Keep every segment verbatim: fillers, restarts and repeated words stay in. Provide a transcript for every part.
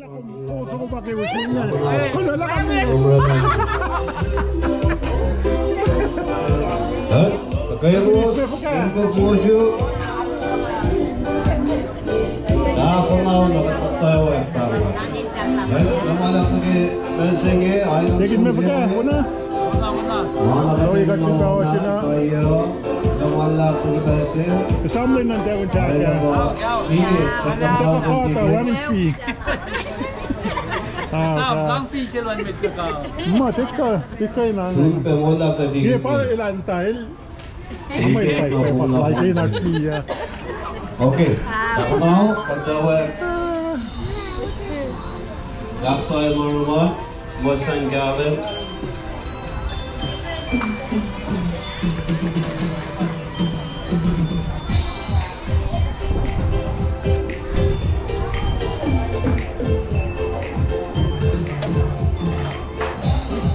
Tekin me fuhkah, kona? Oi, kuht sifilpac ohsina. Esamlah nuh tacun sahk ah. Tuhkuh kata wacngihn fee. Ah, sang fee se luhn mwet tuhkuh. Ma, tuhkuh, tuhkuh na. Ye pa elan tail. Mwe, mwe, mwe, mwe, mwe, mwe, mwe, mwe. Okay. Now, pagtawa. Laksai Lorma, Western Galen.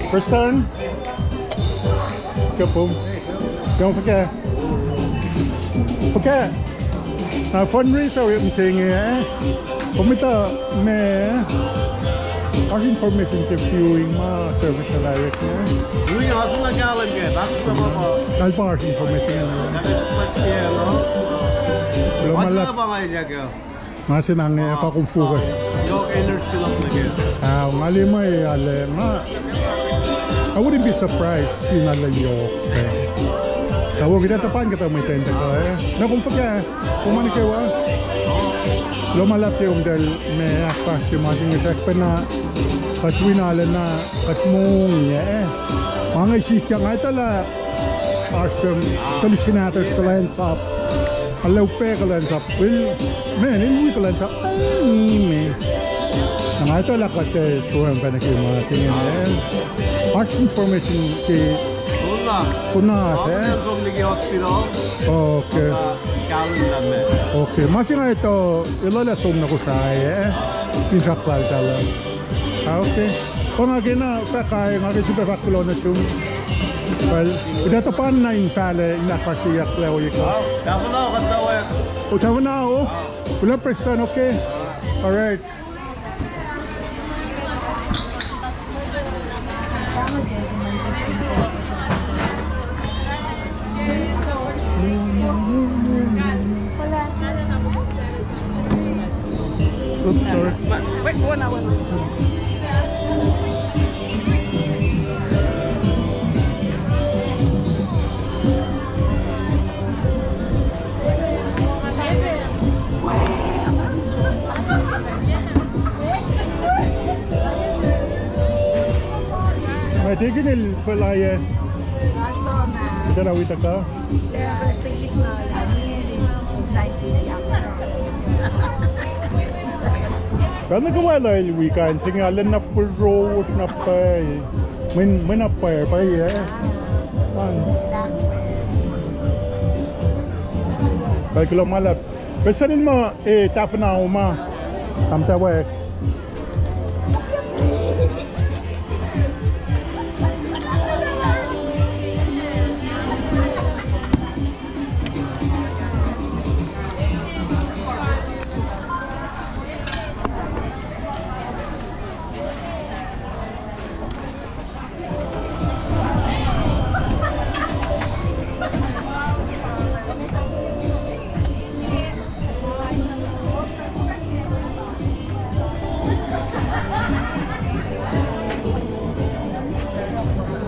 First turn. Kapom. Kapom fuhkah. Fuhkah. Na fundraiser wi mihsenge, eh? Kom etuh ma, oasr information ke viewing ma service na direct, eh? Wi, oasr na kahlwem ke, oasr na ma. Kalpa oasr information. Kalpa, yeah, no? Lo ma la. Nga se na nge pa kom focus. Yohk energy luhk nuh ke. Ah, nga liye ma ale nga. I wouldn't be surprised fin ale yohk. Ka wo kita tuh pan kuhtuh mwet in tuhkuh, eh. Na kom fuhkah, kom an kewa. Lo ma lap ke um tal me ahkfahsrye ma se inge srackpacna kuht win ale na kuht mongya, eh. Ma inge sikyak nga etuh lah oasr pacl tuhlihk senator kuhlwacnsap. Alu pac kuhlwacnsap. Well, man, el wi kuhlwacnsap. Ni me. Na nga etuh lah kuht, eh, sruem pacna ke ma se inge, eh. Oasr information ke. Kuna. Kuna, eh. Som liki hospital. Okay. Kahlwem lah me. Okay. Ma se nga etuh, elah lah som na Kosrae, eh. In srackpacna. Ah, okay. Kom nga kena fahk ah, nga ke sifilpac fahk kuloh nuh sum. Well, uta tuh pan na in fahlac, in ahkfahsryeyuck lah oiyac. Tahfuh na, kuht tawek. Oh, tahfuh na, oh. Ulah Preston, okay. All right. Oops, sorry. Wait, one hour. Ma tekin el pelaye. Ita na witaka. Ka nuh kwewa lah el wi kain se inge, alu na forosh na pwacye. Mwen, mwen na pwacye, pwacye, eh? Pwacye kuloh ma luhlahp. Pacl se inge ma, eh, tahfuh na ma. Am tawek.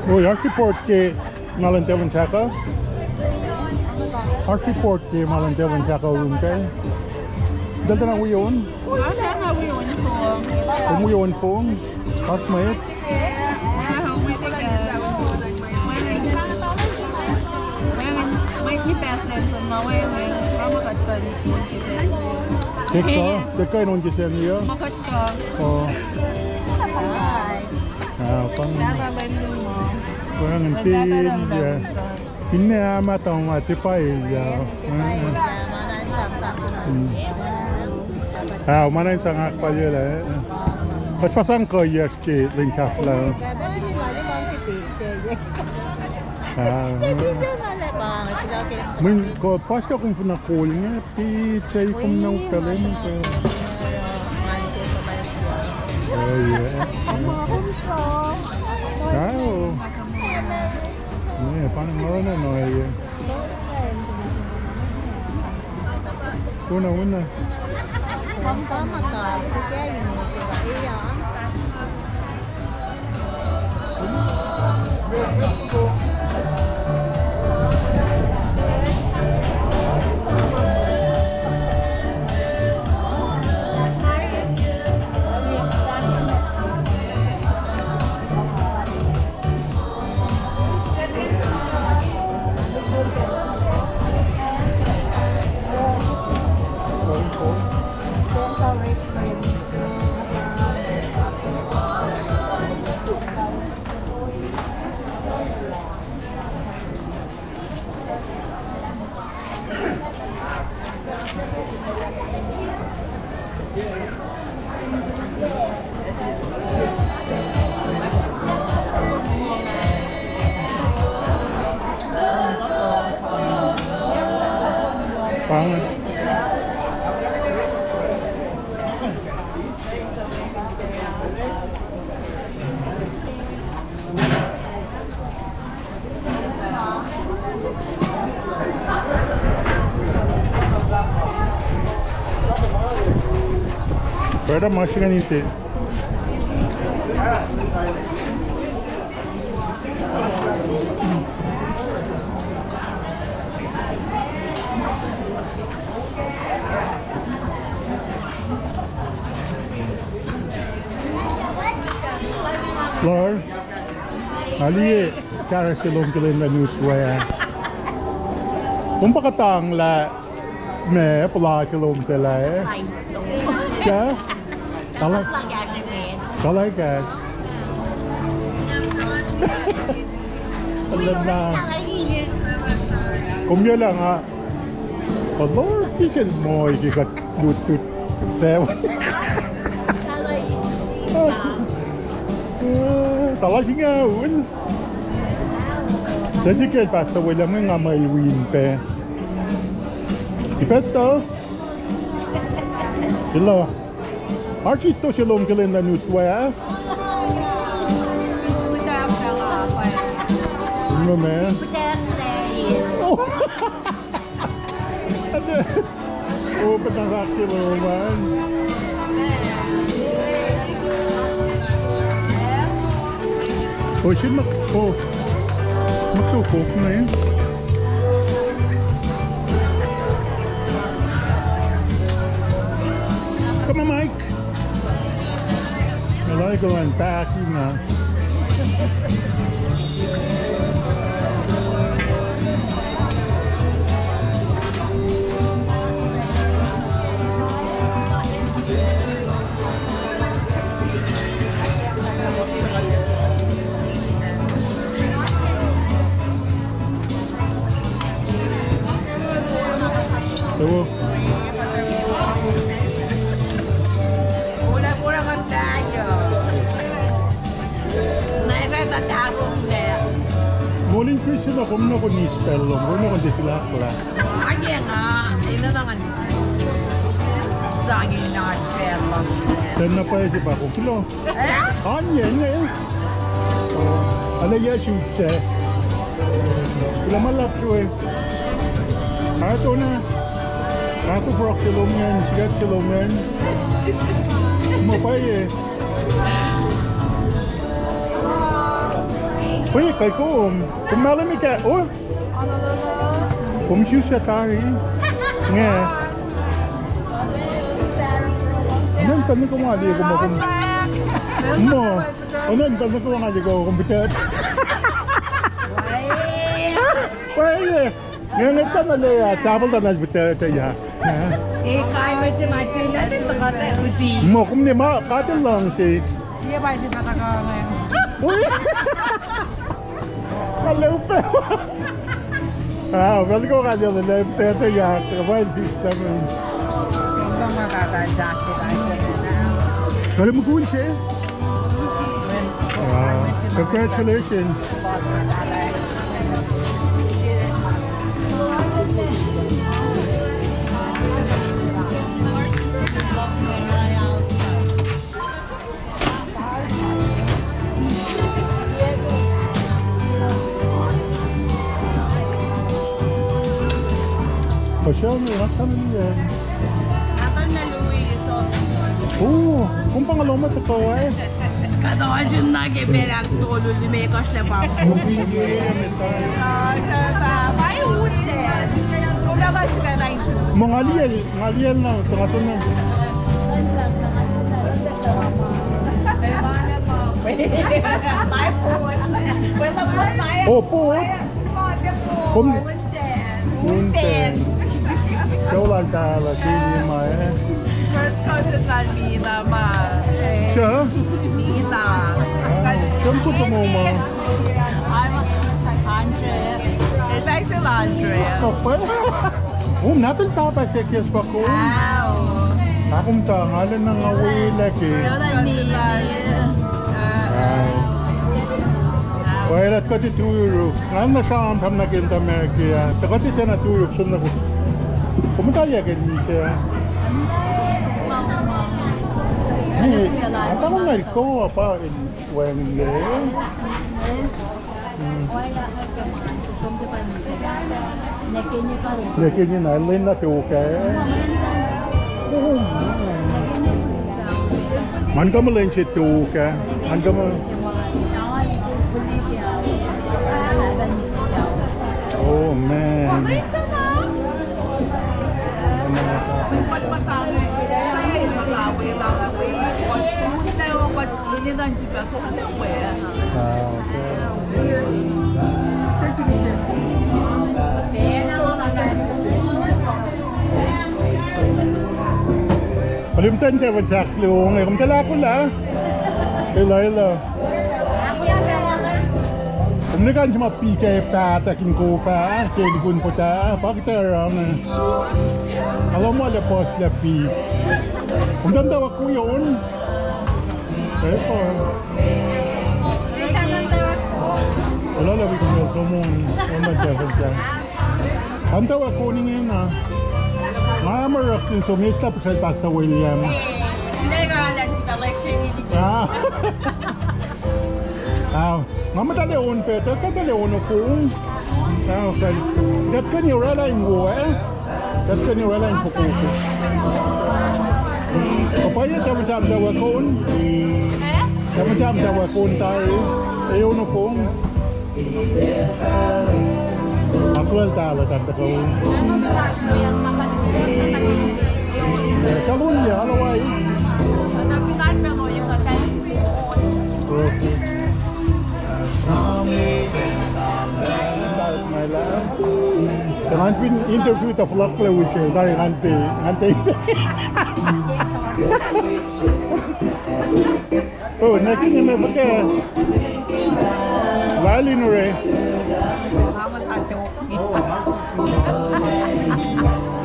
Oh, oasr report ke ma luhn Devon Saka. Oasr report ke ma luhn Devon Saka um ke. Delta na wi on. Kom wi on fong. Oasr mwet. Tekka, tekka in on ke sacn ya. Oh. Ah, pang. Pang in tin ya. Finne ama tama tipail ya. Ah, ma na in sang ahkpalye lah. Kuht fah sang kuhiyacsr ke lwen sahflah. Ah. Mweyen kuh fuhs kuh kom fin na kol inge, pit se kom na upac lwen. Oh, yeah. Tao. Yeah, pa na nga na na, yeah. Una, una. Brother, ma srihke nite. Lord, aliye kahsruh se lom ke lwen luhn utwe ah. Kom pa kuhtanglah ma puhla se lom ke lah, eh? Fine. Sah? Kala-, kalakas. Kom yalah nga. Lord, kihsen moi ke kuht lutlut. Tala singucul. Tactical pastor welah mwe nga ma iwin pac. Ipastor? Ilo. Architect se lom ke lwen luhn utwe ah? No, man. Oh. Oh, pacna kak ke lom an. Oh, sel ma, oh. Ma so kok na. Come on, Mike. I like going back, you know. Hello. Molin Chris, na kom na kon ispel lom, kom na kon tiac silahklahk. Ake nga, ina na ngan sangin na pacl lom. Ten na pwacye pa kom kulo. Eh? An yen, eh? Ala ya suk se. Kulo ma lap sue. Ato na. Ato frog se lom ngan, sikat se lom ngan. Ma pwacye. Pwacye, kai kom. Kom mahlwem ika, oh? Kom suse tari. Nge. Ngan tani kom ali kom kom. Mo. Onan pa nuh kwewa nga lihko kom pihtuh. Pwacye. Nge nge tana le ya, tabel tana pihtuh ya. Mo kom ne ma katin lang se. Ka leupe. Ah, wel ko ka lele pihtuh ya, ka pwacye sister. Ka le mukul se. Wow, congratulations. Sel me, nga sel me. Akan na Louis, so. Oh, kom pa nga lohm tuhkuh, eh? Skadojin na ke pacl ahktolu limekohsr lah pa. Ah, so pa, pa unten. Kom na pa sifacna in. Ma nga liyacl, nga liyacl na, so nga som na. Oh, po. Kom. Unten. Sou lal tala, Keni ma, eh? First cousin lal Mina ma. Sure? Mina. Wow. Kom kuh tuh mo ma? Andre. Eltaisel Andre. Kapal. Um, nothing papa se kes pa kom. Wow. Akum ta, nga lwen na nga wela ke. Sou lal Mina. Wow. Well, at kuht turuk. Nga na sramsram nuh ke America, ah. Tuh kuht tiacna turuk, som na ku. Kom muhta yakacn misac. Ni, ata kom na ko apa in wacngihn le. Hmm. Nwe ke na lwen na tok ah. Ngan kuh muh lwen se tok ah. Ngan kuh muh. Oh, man. Ah, okay. Olimtan tewan sak lung, eh, kom tuh lah kula. Ela, ela. Kom ne kan sima pika pata kin kofa, ke likun pota, pak tara me. Alo ma le pos le pi. Kom tuh tuh kuyon. Eko. Ela le wik mel somon. Ela le wik mel. Anta wa koning ena. Nga ma rap in som esta pusal Pastor William. Ah. Ah, nga muhta le on peta, kuhtuh le on ofong. Ah, okay. That can you rely in wo, eh? That can you rely in fokoko. Apa ye tama jam tawa kon? Eh? Tama jam tawa kon tari. Eh, on ofong. As well, tala tanta ko. Kalun ya, alawai. Okay. Ngan fin interview ta vlog le use, tari ngan te, ngan te. Oh, na kini me fuhkah. Lal in ure.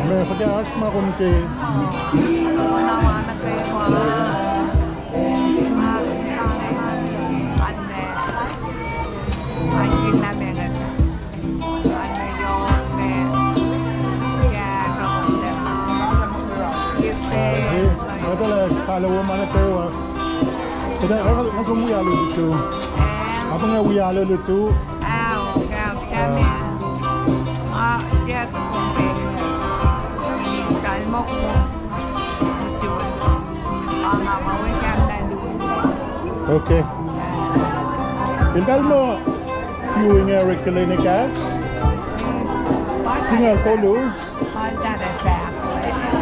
Me fuhkah oasr ma kom ke. Nga tuh lah kahlwem ma nuh kwewa. Kuhtuh nga som wi alu lutu. Apa nga wi alu lutu. Okay. Eltahl muh viewing area ke lwen ekahsr. Singucul tolu.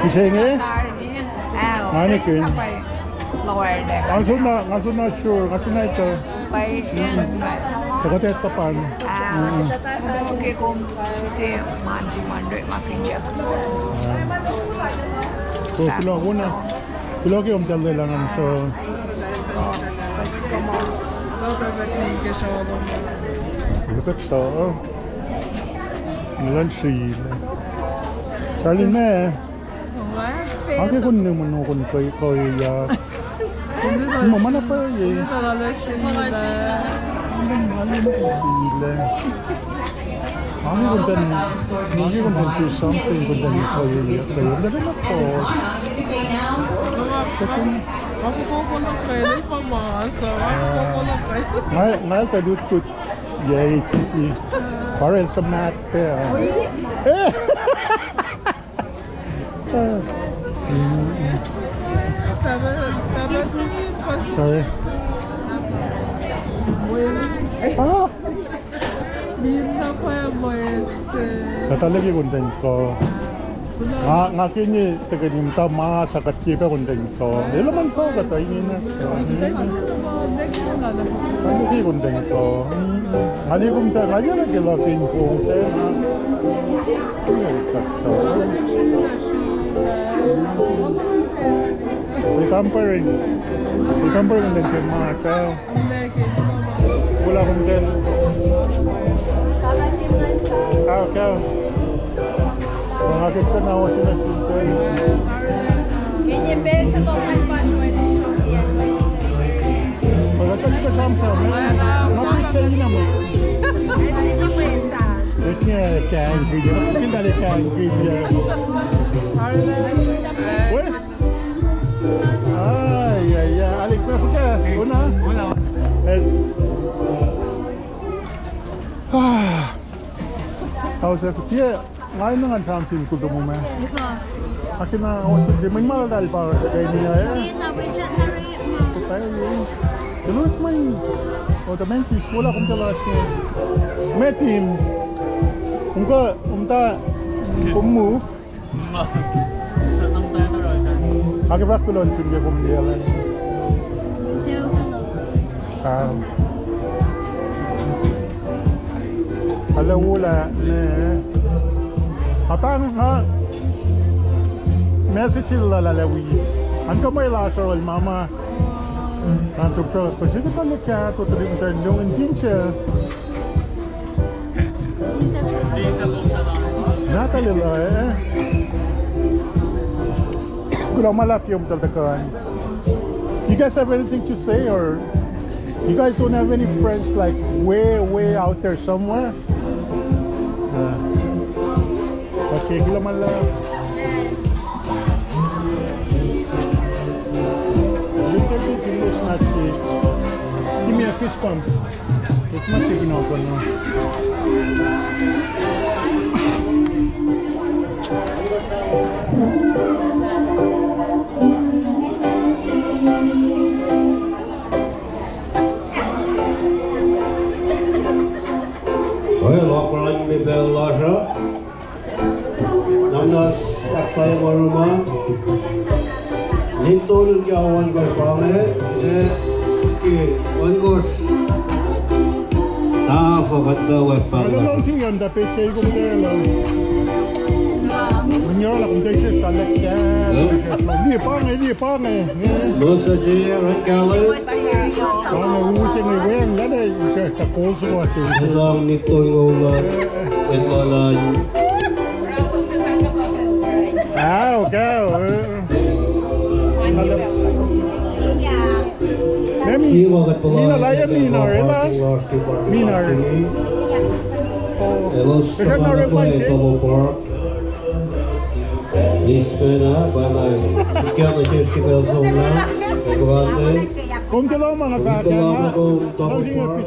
Mihsenge? Nga nikihn. Nga soenna, nga soenna sure, nga soenna etuh. Tuhkuh etuh pan. Kuloh ke kom tuh lwelah ngan so. Look at the, oh. Nga luhn srihla. Salin me. Ake kon nuh mun kon koi, koi ya. Ma mana pa ye. Srihla. Ake kon ten, ake kon ten do something, kon ten koi ya, koi ya. Nga Nga, nga eltahl lutlut. Yeah, H C C. Parel suhmaht pac. Eh! Sorry. Ah! Kuhtuh liki konten ko. Nga, nga kini tuhkweni muhta ma sa kuht ke pa konten ko. Elah man ko kuhtuh inge na. Kuhtuh liki konten ko. Nga liye kom ta, nga liye na ke luhk in fong se na. Wi kampare. Wi kampare konten ke ma sa. Kuloh kom ten. Kao, kao. Nga ke sena wa sena sinte. Kuloh kom ten sam sam. Nga picture ina mo. Nya kang video. Sinda le kang video. Weh? Ai, ai, ai, alik ma fuhkah, una? Una. Eh. Ah. How's everything? Tiac, nga in ngan sam sin kuloh tom ma. Akina, oh, so, di, mweyen ma lal pa, kaya niya, eh? Elos mweyen. Oh, the man sis, wala kom telas ne. Metin. Umka, umta, kom move. Ake fahk kuloh nuh sum ke kom liye lwen. Ah. Ala wola ne. Atang nga message lal ala wi. An ka ma lasr oruh ma ma. An suk suk. Pasi ke tali ka to tali ka long in tin se. Natalie la, eh? Kuloh ma luhlahp ke muhtahl tuhkuh an. You guys have anything to say, or you guys don't have any friends, like, way, way out there somewhere? Uh, okay, kuloh ma luhlahp. You can say English, not to. Give me a fist bump. It's not taking off, but no. Well, operation me pacl lasr uh. Namnas ahksahyac ma oruh ma. Nintol ke ohnkohsr pa inge, eh, ke ohnkohsr. Tahfuh kuht tuh wek pa. Alo, alo, sing an ta pe se kom te alo. Mweyen oruh lah kom te se ta lek ya. Liye pa inge, liye pa inge. Moses here, right, Caleb? Sang nitol ngo la, en ma la. Ao, kao. Mami, mina la ya mina, ela? Mina. Elos sama na play Tomo Park. Nismen ah, pa na, ikia na sesr ke pacl somlah, ke kuhate. Kom tuh loma nga fahk, kom tuh loma, kom tuh loma.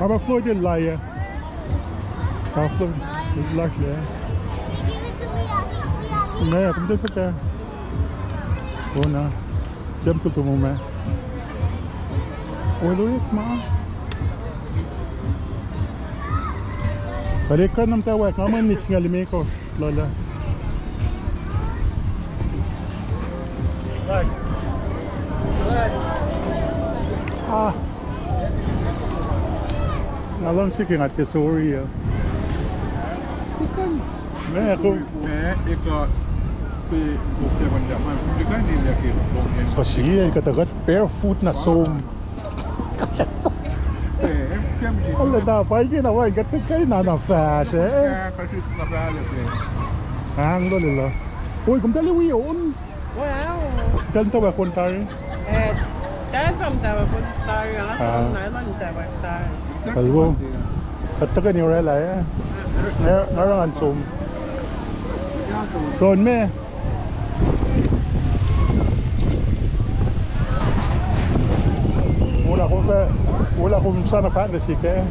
Papa Floyd el liye. Papa Floyd el liye. Nga, kom tuh fahk. Ona. Kem tuh tumu ma. Oluit ma. Kali kran nam ta wak, nga mani singa lime ko. Lala. Ah. Nga luhngse ke nga ke sori ah. Meac, kom. Meac, ekuh, pe, kom ke, kom ke, ma, kom ke, kuh in liye ke, kom ke. Kuh sie, kuht, kuht barefoot na som. Eh, em, kem, kem. Olle na, pa inge na, wa, kuht ke na, na fahsr, eh? Eh, kuh sie na fahsr, eh. Ang lolila. Oi, kom tali wi on. Wow. Tali ta wa kon tari. Eh. Tahl pam tawak tari, ah, ah, som na elan tawak tari. Kalwo. Kuht tuhkweni orwaclah, eh? Nga, nga oruh ngan som. Som me. Ola kom fah, ola kom sana fahk nuh sihk, eh?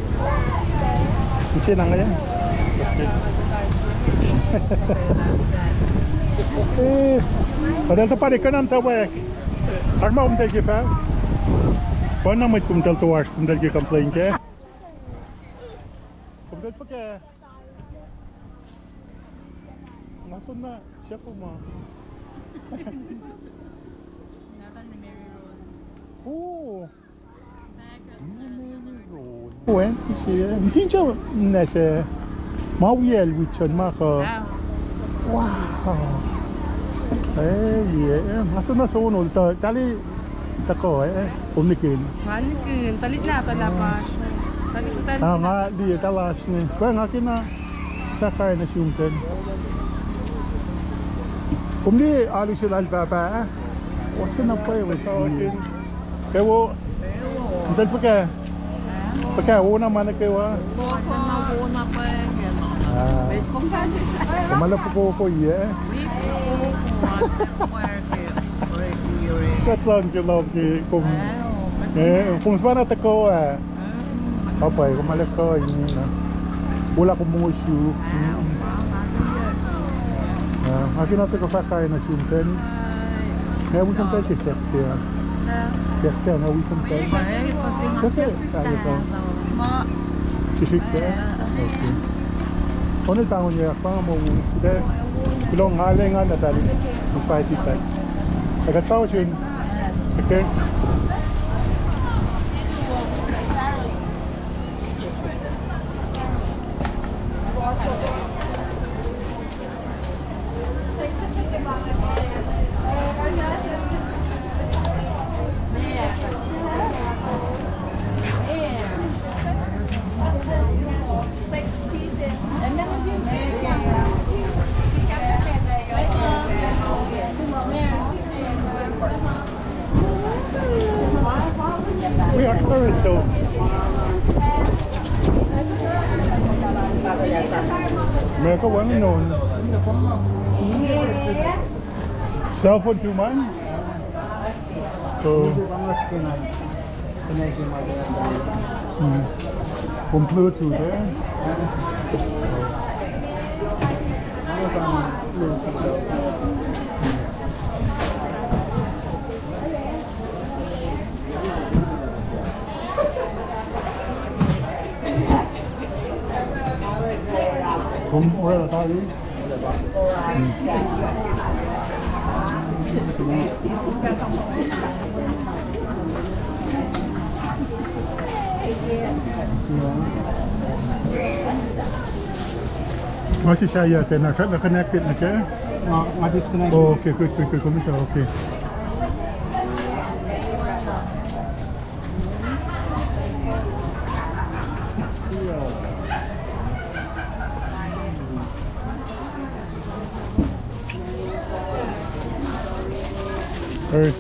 Ise na inge. Eh, pa eltahl tuhpan ekuh na tawak. Oasr ma kom tahl ke fahk? Pa na mwet kom tahl toasr, kom tahl ke complain kac? Kom tahl fuhkah? Nga som na siyuck ma. Nga tahl na Mary Road. Oh. Mary Road. Oh, eh, ise, eh. Tin sa na se. Ma wiyacl witson ma kuh. Ah. Wow. Eh, yeah. Nga som na sonol tuh, tahl tuhkuh, eh, kom nihkihn. Nga nihkihn, tuhlihk nahtuhl ah pa. Tuhlihk, tuhlihk. Ah, nga liye tuh lasr ne. Kuh nga kena fahk kain nuh sum ten. Kom liye alu se lal pahpah, eh? Ohsun na pwacye we. Ewo, kom tahl fuhkah? Fuhkah, wo na ma nuh kwewa? Ah. Kom ma lufoko ko ye? Kuht luhngse lom ke kom. Eh, kom sifacna tuhkuh ah. Pahpah, kom ma lufoko inge na. Ola kom mongo suk. Ah, nga kena tuhkuh fahk kain nuh sum ten. Nga wi som tahl ke siyuck kac. Siyuck kac, nga wi som tahl. Siyuck kac, ah, ye kuh. Sisik kac. Okay. Onel pahngon ye akpa nga mowu. Kuloh, nga leng nga na tahl. Fight it back. Ekuh tausin. Okay. We are current though. Mereka wang non. Cell phone tu man. So, mm. Kom Bluetooth, eh? Kom orwaclah tari? Nga sisaya ten, na connected nuh ke? Nga, nga disconnect. Oh, okay, good, good, good. Kom ita, okay. Hey.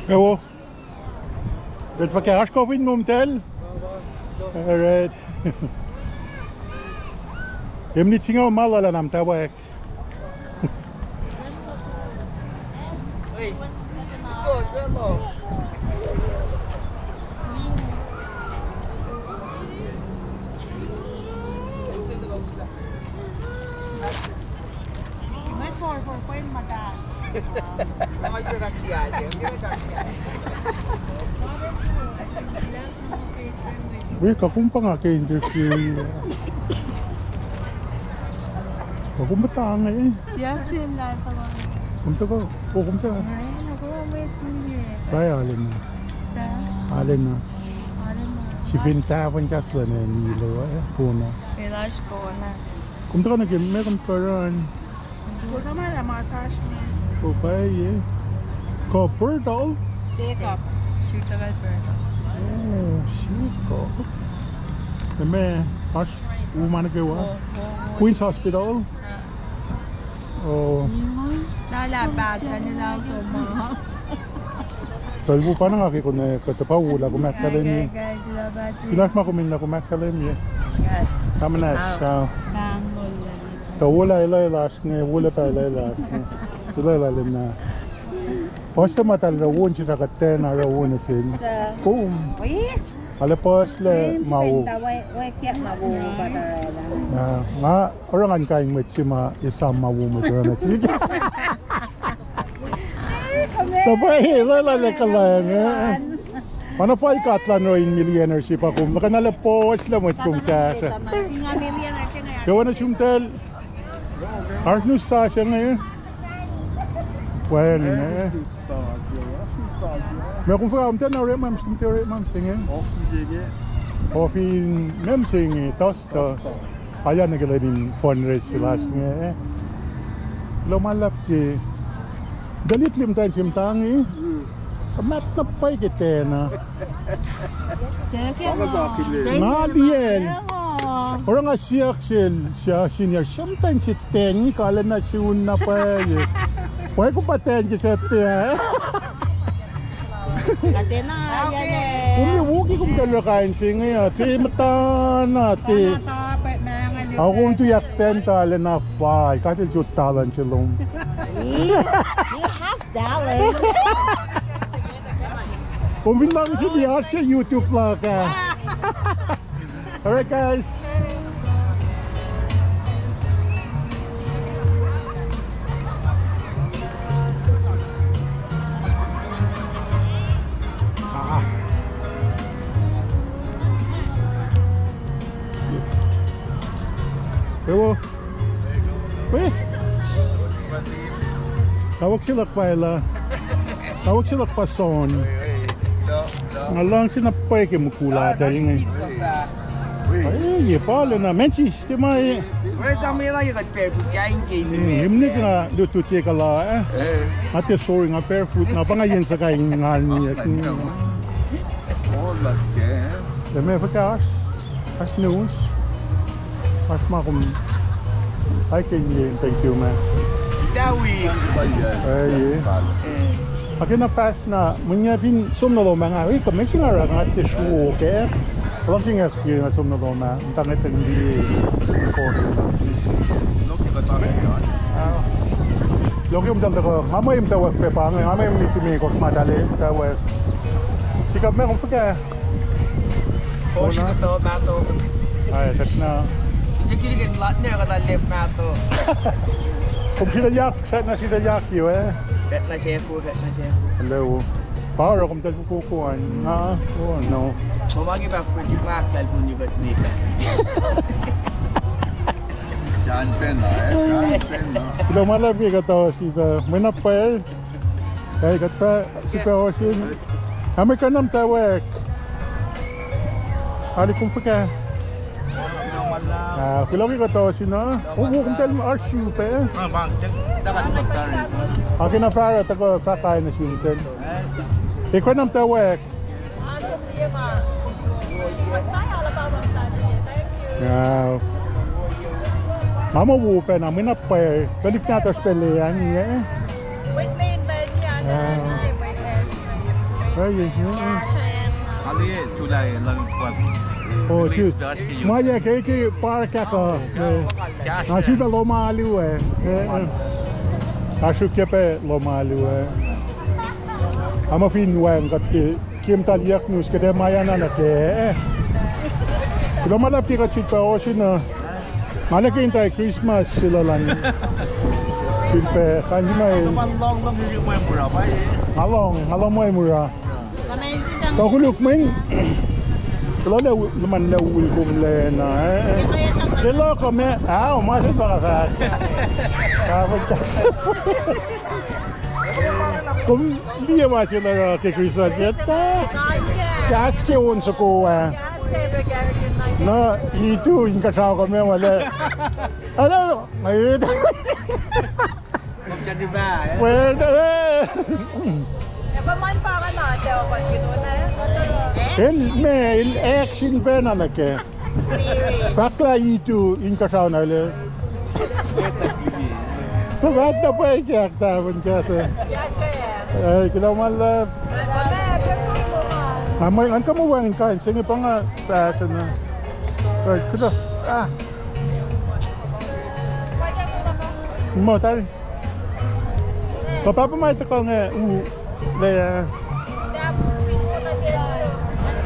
Ewo. Ret fuhkah, oasr kof in ngom tahl? All right. Emnit singucul ma luhlahp na muhtwacwacack. Wi, kuh kom pa nga ke interview. Kuh kom pa tang, eh? Siap sin lal pa nga. Kom tuhkuh, oh, kom tuhkuh. Pai alena. Alena. Sifin tahfuhn kahs lana nilo, eh, kona. Kom tuhkuh nuh ke, meac kom tuhkuh run? Kuh pwacye. Kuh Bertal? Sekop. Suktagal Bertal. Oh, Sekop. Meac, oasr u ma nuh kwewa? Queen's Hospital? Oh. Lala bat ka nilal toma. Tuh pu pa na nga ke kone kuhtuh pa wo lah kom ahkkahlwemye. Kunacsr ma kom in lah kom ahkkahlwemye. Kamunacsr, ah. Tuh wo lah elac lasr inge, wo lah pa elac lasr inge. Elac lah lena. Puhslac ma tal ra won sina kuhtena ra won nuh sin. Kom. Ale puhslac ma wo. Nga oruh ngan kain mwet se ma esam ma wo mwet oruh nuh sihk. Tuh pa e lwelah lah kuhlwacng, eh. Ma na fal God luhn oruh in millionaire se pa kom, luhkuhn ale puhslac mwet kom kahsruh. Ke oacna sumtal, oasr nus sasuc inge. Wacngihn, eh. Meac kom fuhkah, kom tiacna orekma, kom tiac orekma se inge. Coffee, meac se inge, Tuster. Alu nuh ke lwen in fundraise se lasr inge. Kuloh ma luhlahp ke. Tuhlihk lim muhtwacn se muhta inge. Suhmaht na pwacye ke tiacna. Nga liyacl. Oruh nga siyuck sel, senior, suc muhtwacn se ten kalena sun na pwacye. Pwacye kom pa ten ke se tiac. Kom liye wo ke kom kuh in oruh kain se inge, ah, tiac muhtana, tiac. Ac kom tuyak ten talent na fal, God El sot talent se lom. Kom fin luhngse liyacl, oasr ke YouTube luhk ah. All right, guys. Ah. Ewo. Wi. Kawuck se luhk pa elah. Kawuck se luhk pa Son. Nga luhngse na pwacye ke mukul ah tuh inge. Wi. Ye pa lana mensis. Tiac ma e. Imnik nga lutlut ye kuhla, eh? Nga tiac sori, nga barefoot, nga pa nga yen suhkain ngan ye. Meac fuhkah oasr? Oasr news? Oasr ma kom. Ai ke ye, thank you, man. Ac ke na fahsr na, mweyen nga fin som nuh lohm ah nga, wi, kuh ma se nga oruh, nga tiac sruok ah. Luhngse nga ski nga som nuh lohm ah, muhta nga tiac liye. Loki umtal tuhkuh, nga mwe umtawak pac pa inge, nga mwe miti me kosr ma tale umtawak. Sikap me kom fuhkah? Kom sritacl yak, srackna sritacl yak you, eh? Hello. Pa oruh komtal fokoko an. Ah, oh no. Kuloh ma luhlahp ke kuht ohsun uh, mwe na pwacye. Ac kuht fah sifilpac ohsun. Am kuh na muhtwacwacack. Ali, kom fuhkah? Ah, kuloh ke kuht ohsun uh. Kom, komtal oasr sifilpac. Akena fahsruh tuhkuh fahk kain nuh sum ten. Ekra na muhtwacwacack. Nga muh wo pacna, mwe na pwacye, tuhlihk nahtuhsr pac liyacacng inge. Ma yac ke, ke park ah kuh. Nga sifilpac lohm alu ah. Nga srihke pac lohm alu ah. Nga muh fin wacng kuht ke, ke muhta liyuck news kuht ac mayana nuh kac. Kuloh ma luhlahp ke kuht sifilpac ohsun uh. Nga nuh ke in tari Christmas se luhlan. Sifilpac kain ma. Nga lohng, nga lohng mwe mura. Tuh koluk mweyen Lole luman la ul kom lena, eh? Lelo kom, eh? Ah, ma se pa fahk. Ah, pa kas. Kom liye ma se na ke Christmas yet, ah? Kas ke on soko, ah. Na, itu inkuhsrao kom me ma le. Ano, ma it. Well, eh. Eba man pa ka na te okan kino na, eh? El me, el action pacna nuh ke. Fahk lah itu inkuhsrao na le. So fahk na pwacye ke ahktahfon kahs. Eh, kuloh ma luhlahp. Nga mwe, ngan kuh muh wacngihn kain se inge pa nga fahsr na. Right, kuloh. Ah. Mo tari. Papa ma tuhkuh inge u le, uh,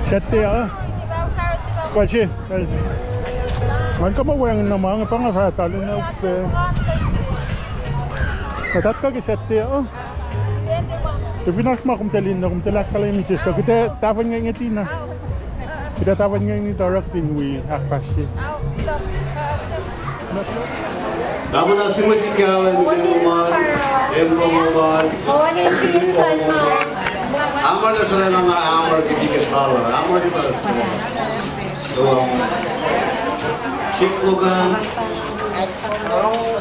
Saturday, uh? Kal se, kal se. Ngan kuh muh wacngihn na ma inge pa nga fahsr na upac. Nga tuhkuh ke Saturday, uh? Ke fin oasr ma kom tuh lin na, kom tuh ahkkahlwemye sesr, kuht ac tahfuh inge ngetacng na. Kuht ac tahfuh inge ngetacng na oruh kuht in wi ahkfahsrye. Tamuhlwel, simuhsi kahlwem ke lom an, emlom an. Amar na srolacna na amar kiti ke sala, amar kiti ke sala. Sik lokan,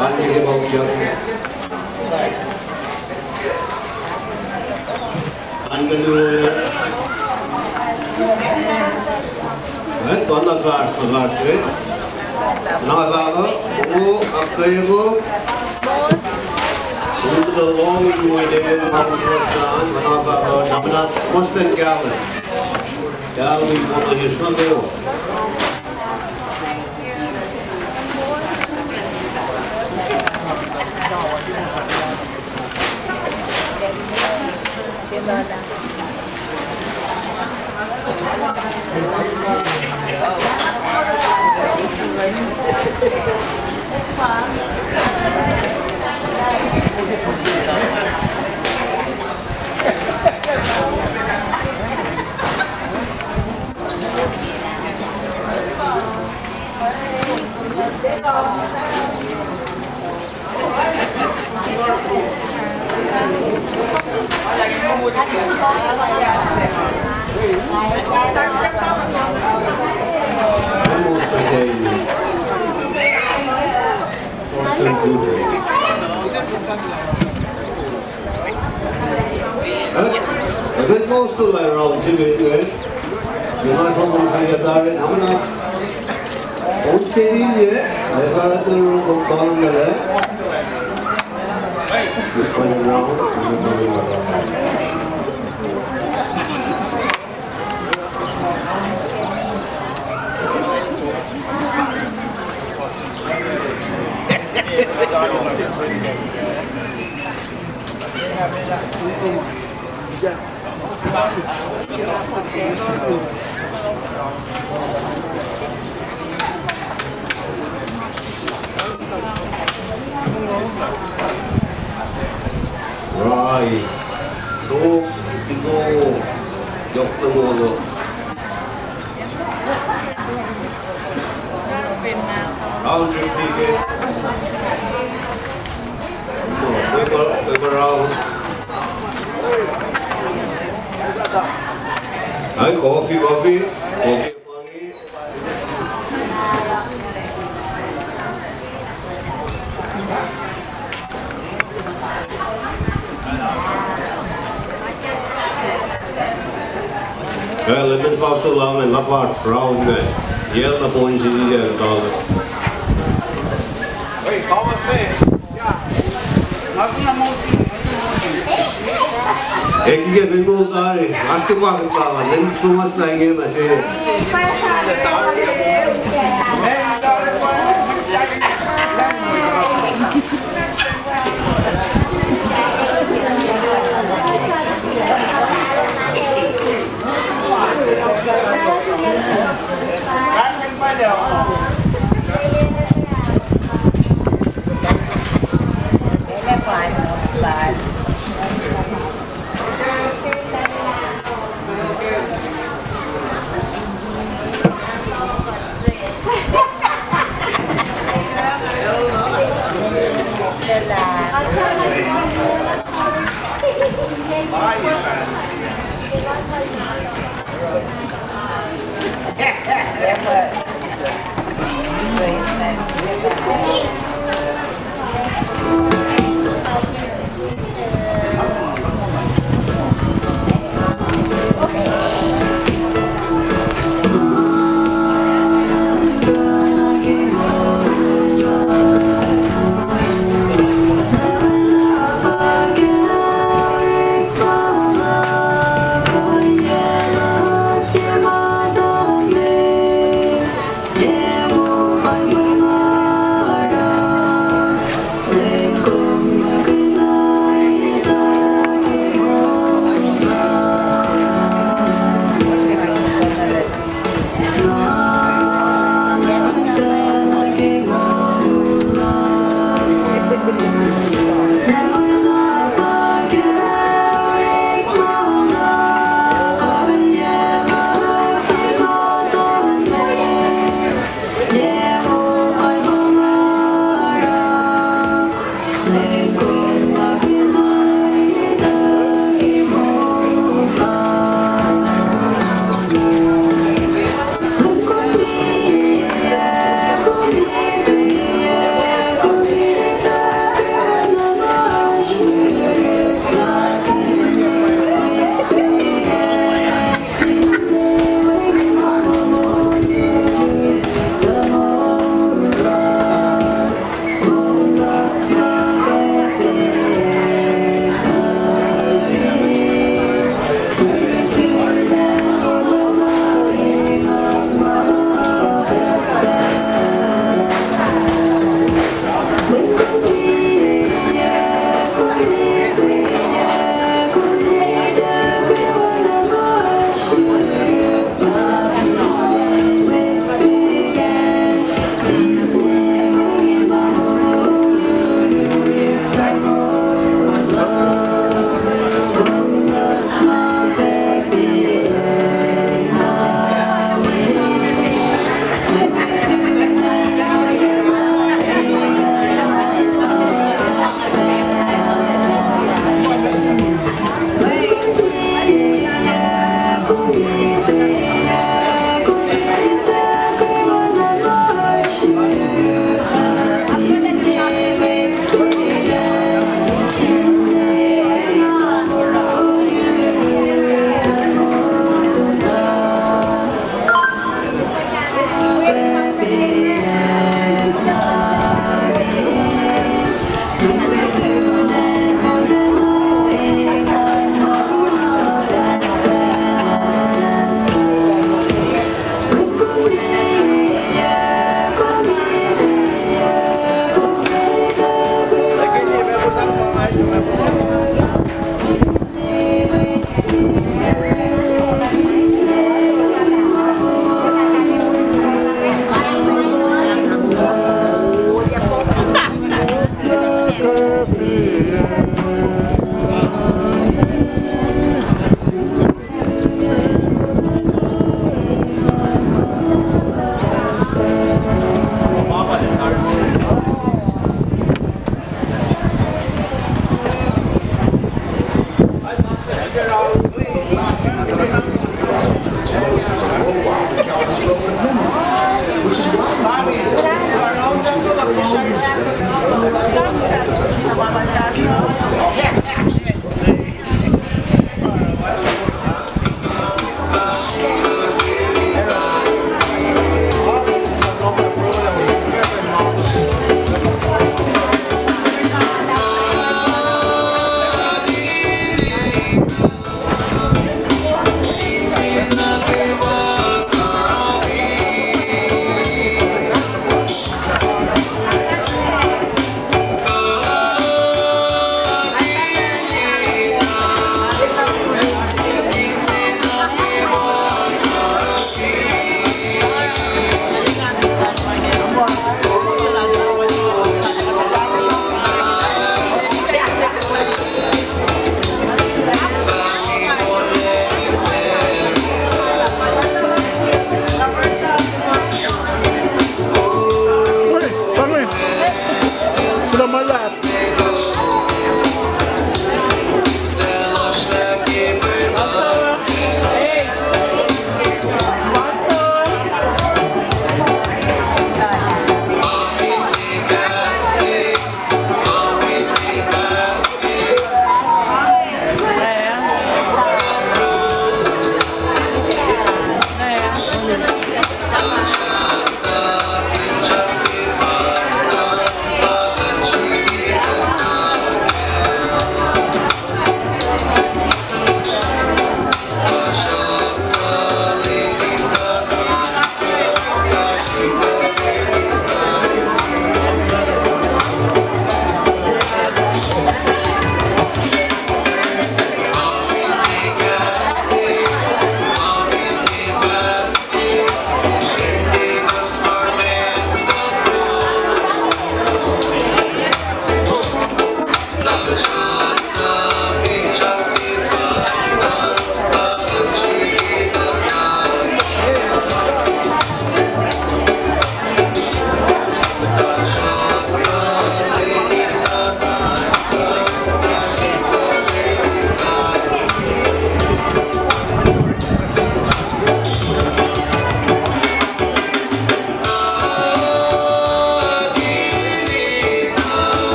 an kisi maujan. An kenu, eh, tuh na fahsr, na fahsr, eh. Na fahk, o, akko, o. Untuh lohm in wide, ma fahsr an, na fahk, na fahsr, mostan kahlwem. Kahlwem, mostan kahlwem. Huh? Ekuh in moustu lah round se met inge. Ekuh in moustu lah tari, na muhnahs. On se inge, ekuh in moustu lah. This final round. Right. So, ito, yok na molo. Round fifty ke. No, paper, paper round. Ai, coffee, coffee. Coffee, coffee. Eh, lemon fauso lamen, la fahsr round inge. Yac na pon siti yac tala. Eki ke pen mol tari, oasr ke paket lala, len sumas na inge na se.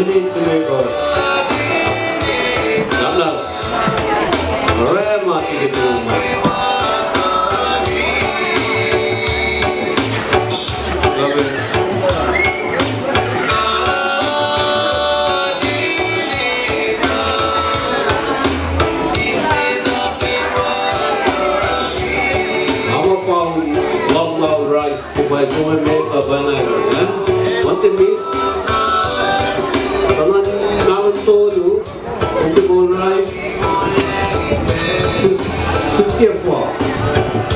Itume God. Dallas. Rema tike tuh ma. Amen. Ama pa lam na rise. Sipwacl som met uh pacna, eh? Monte Miss. Talan nalun tolu. Monte Miss. Su-, Sutiafa.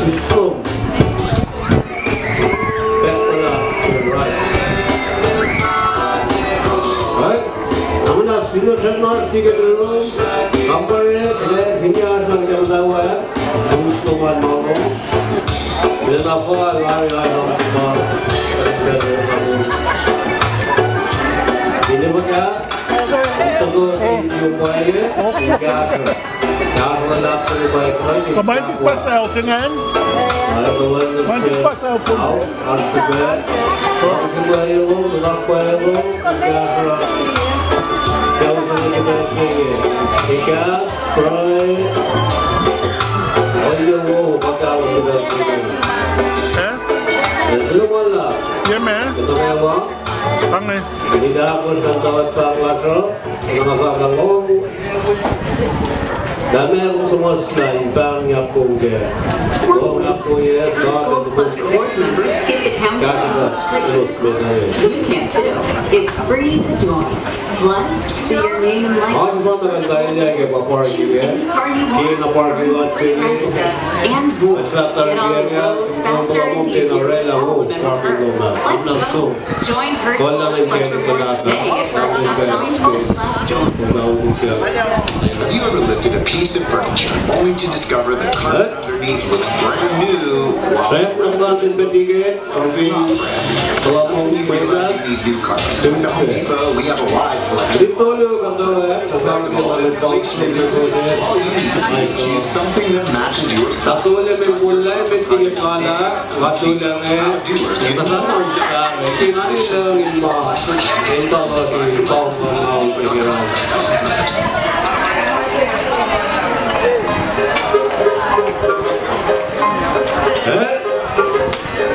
Islam. Pekpala. Right. Right? Namana sino sena tiket ro. Kampare, eh, sini asna kita matawa, eh. Us toman malo. Lena fa lari alam fa. Ini maka. Tengok ini paye. Kasra. Kasra lap ini paye. Kemain di pasal sengan. Kemain di pasal pun. Asube. Asube elo, lakwa elo, kasra. Kau sini kita sini. Ika. Pray. Oye wo, bakal kita sini. Eh? Lu mala. Ye me? Kita kaya wa? Tangi. Kita aku santawat panglasro. Nama pangalo. Dame aku semuanya in pang yakung ke. Long aku ye, sa ke. Gold Plus Rewards members skip the counter. Kasra. Terus medai. You can too. It's free to join. Plus, see your name in lights. Oasr fanta kan tailya ke pa parking, eh? Ke na parking lot se inge. And more. Get on the road faster and easier with all the member perks. Let's go. Join Hertz Gold Plus Rewards today at hertz dot com forward slash join. Have you ever lifted a piece of furniture only to discover the carpet underneath looks brand new while the rest of it looks not brand new? With the Home Depot, we have a wide selection of carpet installation. All you need is to choose something that matches your style. Outdoors, you can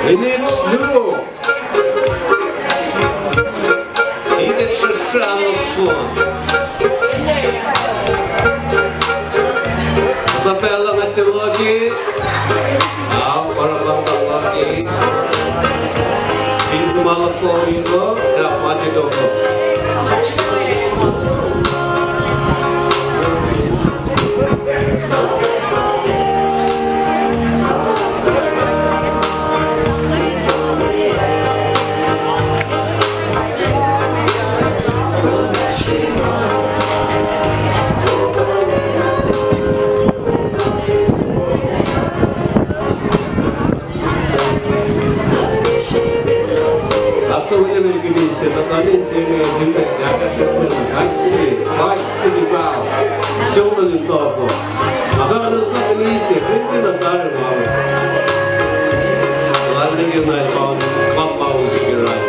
Minit luo. Tiket srihsrihk an fon. Kuhtuh pacl uh nga tiloki. Au, oruh nga tiloki. Fin ma luhk uh ingo, sahp ma se toko. Pastor William el kihtin se, tuhkuh in se inge, kais se, kais se lipa, se on in tuhkuh. Apahkanusa kihtin se, kihtin na tari ma. Lal nigi na pa, pa, pa, usi kirai.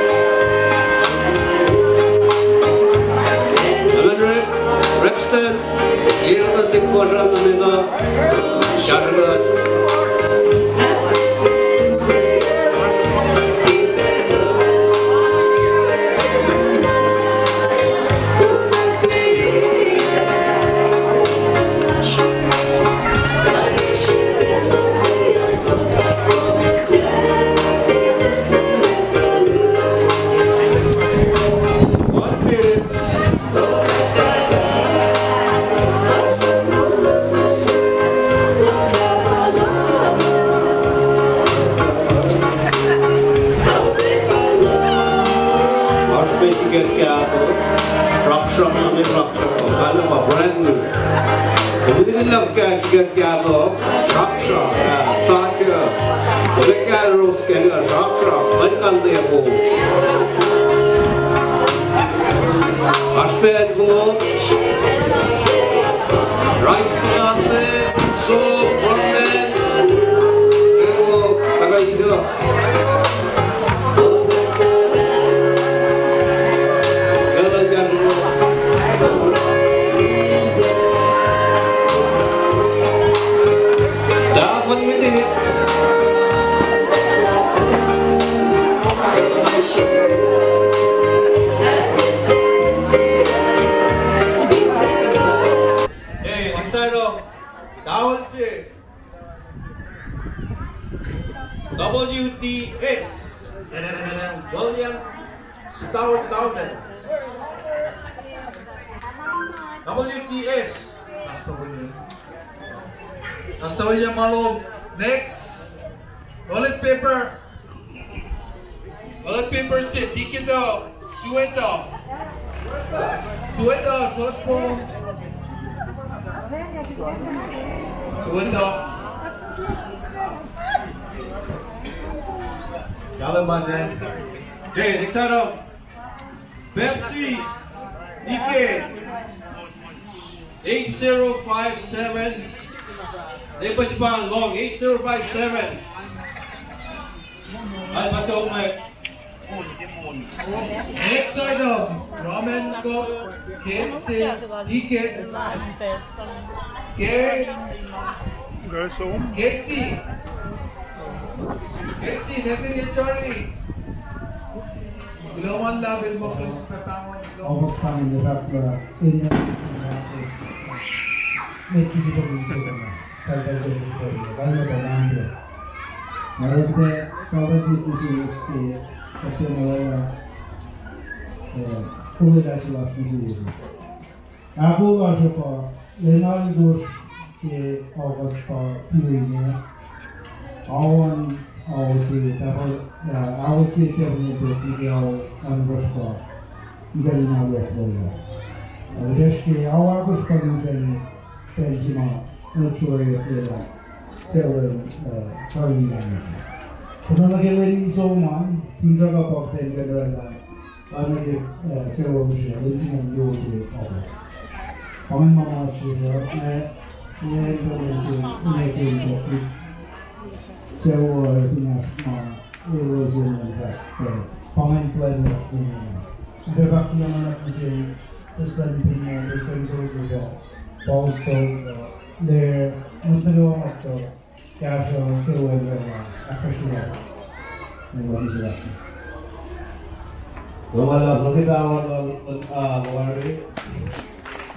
Amen, Rex-, Rexton. Liye kuhtuh sik fosran nuh met uh. Kahsruh kuht. One minute. Oasr pac siket kahto, sraksrak, sraksrak, kain na pa brand new. Kom in lef ke siket kahto, sraksrak, ah, sasuc. Kom in kahto ros ke sraksrak, an kan te ko. Oasr pac envelope. Rice, potato, soap, condiment. Eo, kaka iso. Eo, kaka iso. W T S. Pastor William. Pastor William Malom. Next. Ballot paper. Ballot paper se, Dikita Sueta. Sueta, short form. Sueta. Kahlwem, Pastor. Okay, next item. Pepsi, Ike, eight zero five seven. Epasipan long, eight zero five seven. Al patok me. Next item, ramen cup, K F C, Ike, K, Guys, home. K C, K C, Nathan Yajari. Kuloh ma luhlahp, el mokle pac pahngon. Almost coming, the back, uh, in the, make it a little bit, uh, kalkal ke, kalkal ke, kalkal ke. Narok ke, kalkal ke, kusi, kusi, kapten, uh, uh, kusi, kusi. Ahkolah lasr uh pa, lwen alkosr ke August pa viewing ah. Ao an, ao se, tapa, ah, ao se tapa ne to, ke ao an kosr pa. Ika lwen alkosr lwelah. Ah, kosr ke ao alkosr pa lusen pen sima, not sure if lwelah. Sewen, ah, sorry, lwelah. Pwacnwacng ke lwen in som an, fin sraka pa pen ke lwelah. Oacna ke, eh, sewo mihsenge, lwen se ingacn yohk ke August. Pa ingacn ma ma srihsrihk, eh, eh, information, eh, ke information. Sewo, eh, fin oasr ma, eh, erosion and that, eh, pa ingacn plan lasr ke, eh, srihpac pa kina ma na mihsenge, just like in, eh, the same sort of, uh, Palestine, uh, there, not the one of the Kahsruh se wacngihn, uh, ahkfahsrye. Nwe ma mihsenge. Nga ma luhlahp nuh ke pahpah lal, uh, Lori.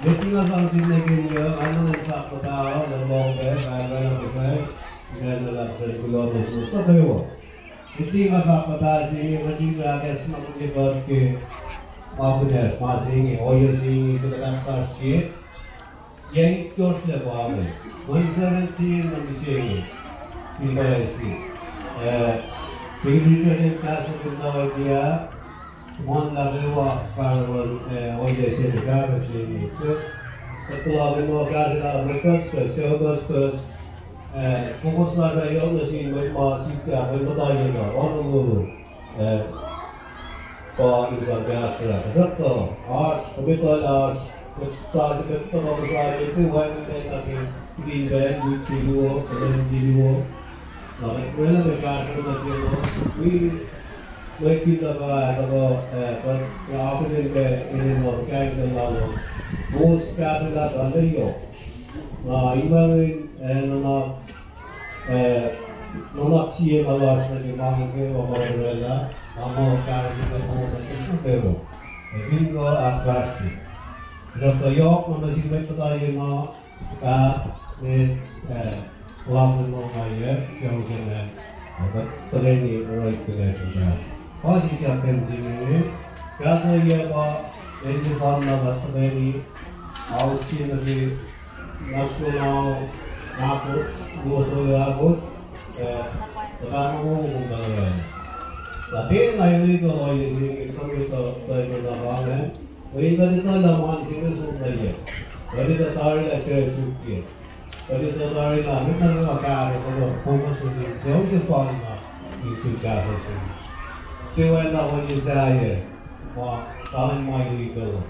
Met liki nga sang sihk nuh ke inge, nga enenuh in fahk muhta, uh, nuh lohm pac, uh, nga enenuh in fahk, nga enenuh in fahk, kuloh nuh suwos nuh kwewa. Met liki nga fahk muhta se inge, nga tiac ahkacsmakihnye kuht ke ma kunacsr ma se inge, ohiyac se inge, kuht ahkfahsrye. Yac itkohsr lac pa inge. One seventeen nuh mihsenge. Ipac se. Eh, King Richard el kahs in kuhtuh idea. Sruhmuhn nuh kwewa, parallel, eh, ohiyac se inge, kahsruh se inge. So, kuht puhla ke ma kahsruh lah mwet pucspucs, suc pucspucs, eh, focus lasr uh yohk nuh sin mwet ma sikyak, mwet muhta ye na, oan lolo. Eh, pa in sang kahsruh. Tuhsruhktuh, oasr, kometa lasr, mwet sasuc, mwet tuhkuh muhsahi, mwet wacngihn pacl nuh ke, kihtin pacl, wik se luo, pacl se luo. Na mwet oraclah pac kahsruh nuh selos, wi, mwet fin tuhkuh, tuhkuh, eh, kuht, eh, akihlen pac, enenuh, kain in lalos. Kowos kahsruh lah tuhlac yohk. Na, in wacngihn, eh, nuhnak, Eh, nuhnak sie ma lasr nuh ke ma inge ke ma oraclah, ma ma kahsruh nuh ke ma nuh sesr nuh kwewa. Eh, fin kuh ahkfahsrye. Tuhsruhktuh yohk ma nuh sin mwet muhta ye na, ah, eh, eh, lam nuh ma inge, eh, srihke ma, eh, kuht tuhkweni oruh kunacsr uh. Pa se ke ahkpah se inge, kahsruh yac pa, eh, in fan na kuht tuhkweni, ao se nuh ke, Nahtuhl, nahtuhl, luo tolu ahkosr, eh, tuhpan moul uh, eh, na pacna illegal ohiyac se inge, kuht etuh, kuht etuh lah pa inge. Mweyen kuht etuh lah ma se inge som na yac. Kuht etuh tari lah suc sruokyac. Kuht etuh tari lah mwet nuh kwewa kahsruh, kuht focus nuh sin, suc fal na in suk kahsruh se inge. Tiac oacna ohiyac sahyac, ma, kain ma illegal.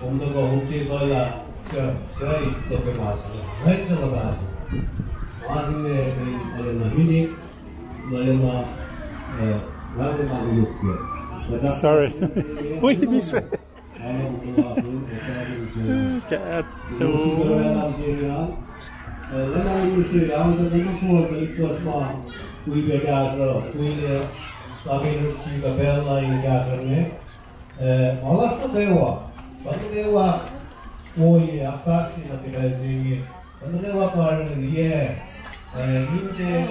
Kom tuhkuh, kom tiac etuh lah, suc, suc ituckyang ma se inge. Mwet se luhpah se. Ma se inge, eh, arulacna mini, arulacna, eh, arulacna mulukyuck. Sorry. Wi, mis. Kahto. Eh, lwelah mihsenge, eh, lwelah mihsenge, ah, lwelah mihsenge, wi pac kahsruh, wi, eh, kakel srihpac pacl na in kahsruh inge. Eh, ma lasr nuh kwewa, kuht nuh kwewa, ohiyac, ahkfahsrye nuh ke pacl se inge, kuht nuh kwewa karihngihn, yac, eh, in tiac,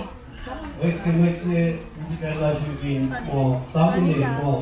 mwet se, mwet se, in tiac pacl lasr in, muh, tamuhlwel, muh,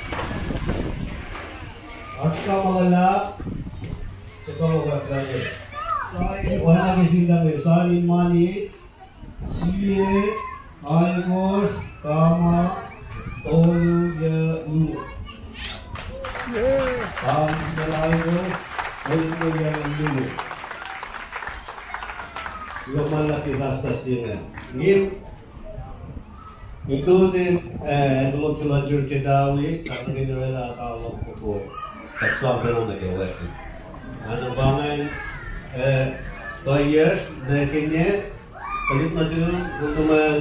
Oasr ma luhlahp, tuhkuh ma kuht lane. Oacna ke sihmlac me, sani mani, sie, alkosr, kama, tolu, yac, luo. Kama, alkosr, tolu, yac, luo. Kuloh ma luhlahp ke pastor se inge. Nge, including, eh, envelope se luhn church Italy, kapihn orwaclah kalon foko. Kuht sang pacna nuh ke wacngihn. Ana pa ingacn, eh, kuhiyacsr, nuh ke inge, tuhlihk nuhtum, nuhtum an,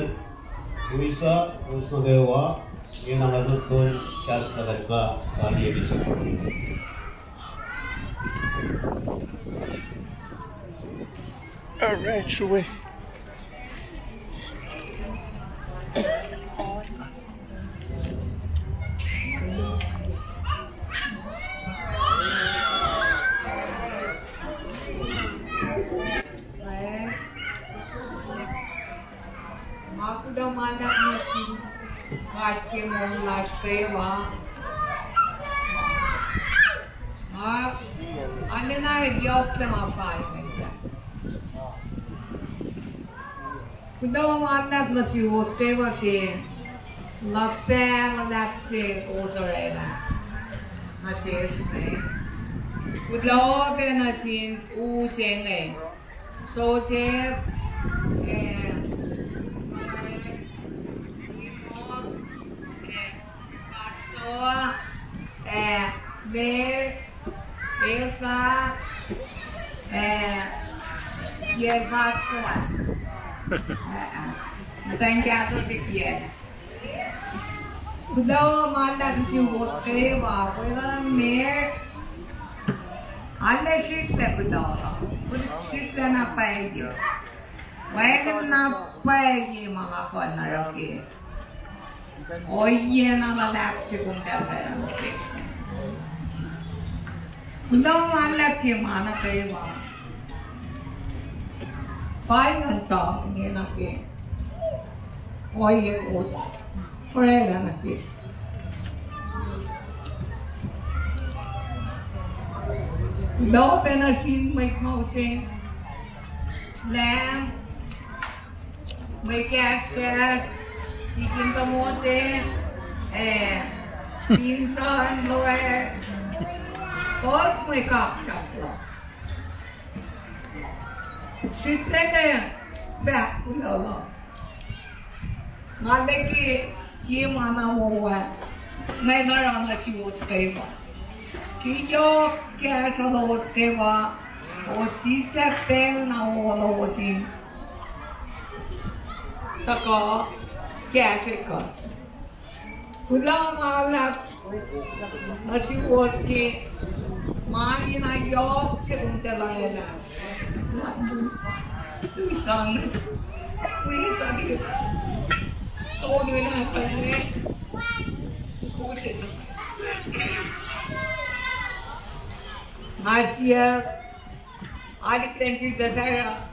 Luisa, Luisa nuh kwewa, nge na nga nuhtum, kahs na kuht pa, pa liye ke soko. All right, sure. God ke moul lasr kwewa. Ac, arulacna yohk lah ma pwacye. Kuloh ma luhlahp nuh suwos kwewa ke luhpah luhlahp se kowos orwaclah nuh sesr inge. Kuloh pac nuh sin u se inge, Joseph, eh, Pastor, eh, Mer, Elsa, eh, ye Pastor. Eh, eh. Muhtwacn kahsruh se kiyacl. Kuloh ma luhlahp nuh suwos kwewa, weluhl Mer. Arlac srihklac kuloh, srihklac na pwacye. Wacngihn na pwacye ma nga kuh in oruh ke ohiyac na luhlahp se kom tuh orwaclah nuh sesr. Kuloh ma luhlahp ke ma nuh kwewa. Pa ingacn tuh ingena ke ohiyac kowos orwaclah nuh sesr. Kuloh pac nuh sin mwet Moses, Lam, mwet kahskahs, Tikin Tomote, eh, Pinson, Lawyer, kowos mwet kaksak uh. Srihklac na fahk kuloh lom. Nga liki sie ma na wo ah, nga in oruh nuh suwos kwewa. Ke yohk kahsruh lowos kwewa, kowos sislah pacl na wo lowos in tuhkuh kahsrwe kuht. Kuloh ma luhlahp nuh suwos ke ma ingena yohk se kom tuh orwaclah. Wi sang, wi kadi, tolu na kane, kuse sang. Nga siyuck, alikten sifacna,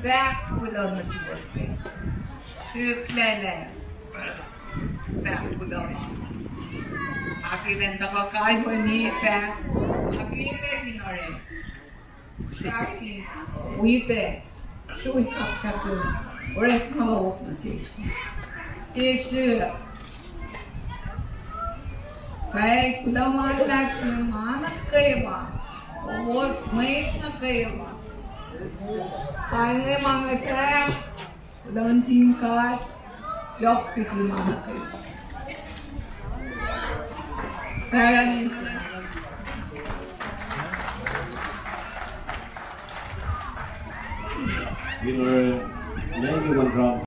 fahk kuloh nuh suwos ke srihklac, fahk kuloh. Akihlen tuhkuh kalweni fahk, akihlen in oruh. Sahp wi pac, srui kaksak uh, orekma lowos nuh sesr. Ke srihk, pwacye, kuloh ma luhlahp ke ma nuh kwewa, kowos mwet nuh kwewa. Pa inge ma nga fahk, kuloh nuh sin God, yohk liki ma nuh kwewa. Parani. Iluran, lengki wan drum.